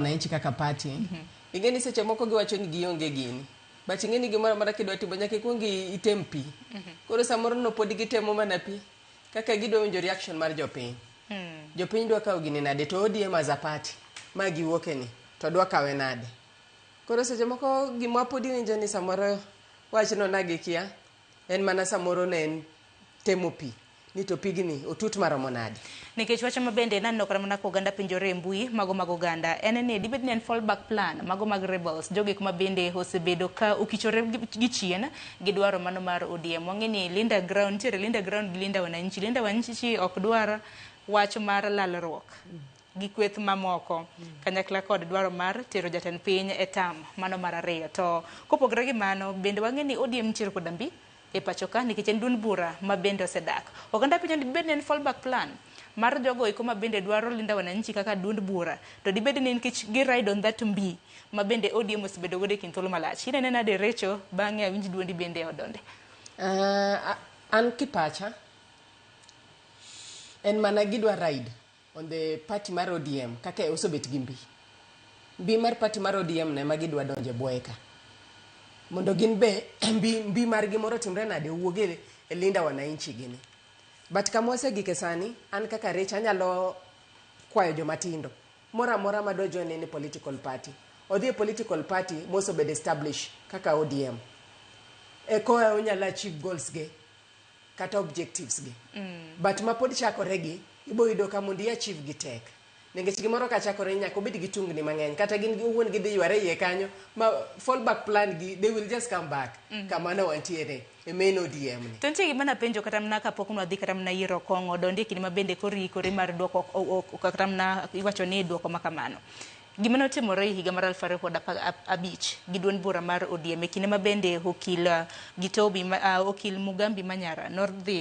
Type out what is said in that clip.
Wananchi kaka party. Ing'e ni seche moko giwacho ni gionge gini. But ing'e ni gimoro amora kidwa timo nyaka ikuong item pi. Koro samoro no pod gitemo mana pi. Kaka gidwa winjo reaction mar jopiny. Jopiny dwa kawo gini nade to ODM as a party ma giwuoke ni to dwa kawe nade. Koro seche moko gima pod iwinjo ni samoro wachno na gikia en mana samoro ne en temo pi ni to pigni otut maromo nade. Nikech wach ma bende naneno kata mana ka oganda penjore e mbui mago mag oganda en ni dibed ni en fallback plan mago mag rebels jogo eko ma bende osebedo ka okichore gi chien gi dwaro mano mar ODM. Wang'e ni Linda Ground nitiere Linda Ground gi Linda Wananchi. Linda Wananchi ok dwar wach mar lalruok gi kweth mamoko kanyakla kod dwaro mar tero jatend piny e tam mano mar ariyo. To kopogore gi mano bende wang'e ni ODM nitiere koda mbi e pacho ka nikech en duond bura ma bende osedak. Oganda penjo ni dibed ni en fallback plan mar jogo eko ma bende dwaro Linda Wananchi kaka duond bura to dibed ni nikech gi ride on that mbi ma bende ODM osebedo godo e kind thuolo malach. Inene nade Recho bang'e awinj duondi bende odonde. An kipacha en mana gidwa ride on the party mar ODM kaka osebet gi mbi. Mbi mar party mar ODM no ema gidwa donje bwoye ka. Mondo gin be mbi margi moro otimre nade owuog e Linda Wananchi gini. But kama wasegike sani, an kaka Rach anyalo kwayo joma tindo moro amora madwa join any political party. Odhi e political party mosebedo established kaka ODM. Eko onyalo achieve goals ge kata objectives gi. But ma pod chakore gi, ibo yudo ka mondo i achieve gi tek. Nikech gimoro ka chakore nyaka obed gi tungni mang'eny. Kata gin owuon gidhi yware iye kanyo, ma fallback plan gi, they will just come back. Kama ne wantiere e main ODM ni. To nitie gima napenjo kata mana kapok nwadhi kata mana yiero Okong'o dondi e kinde ma bende koro iikori mar duoko kata mana iwacho ni duoko ma kamano. Gima notimore e higa mar 2015 gi duond bura mar ODM e kinde ma bende okil Gitobi okil Mugambi Manyara nodhi.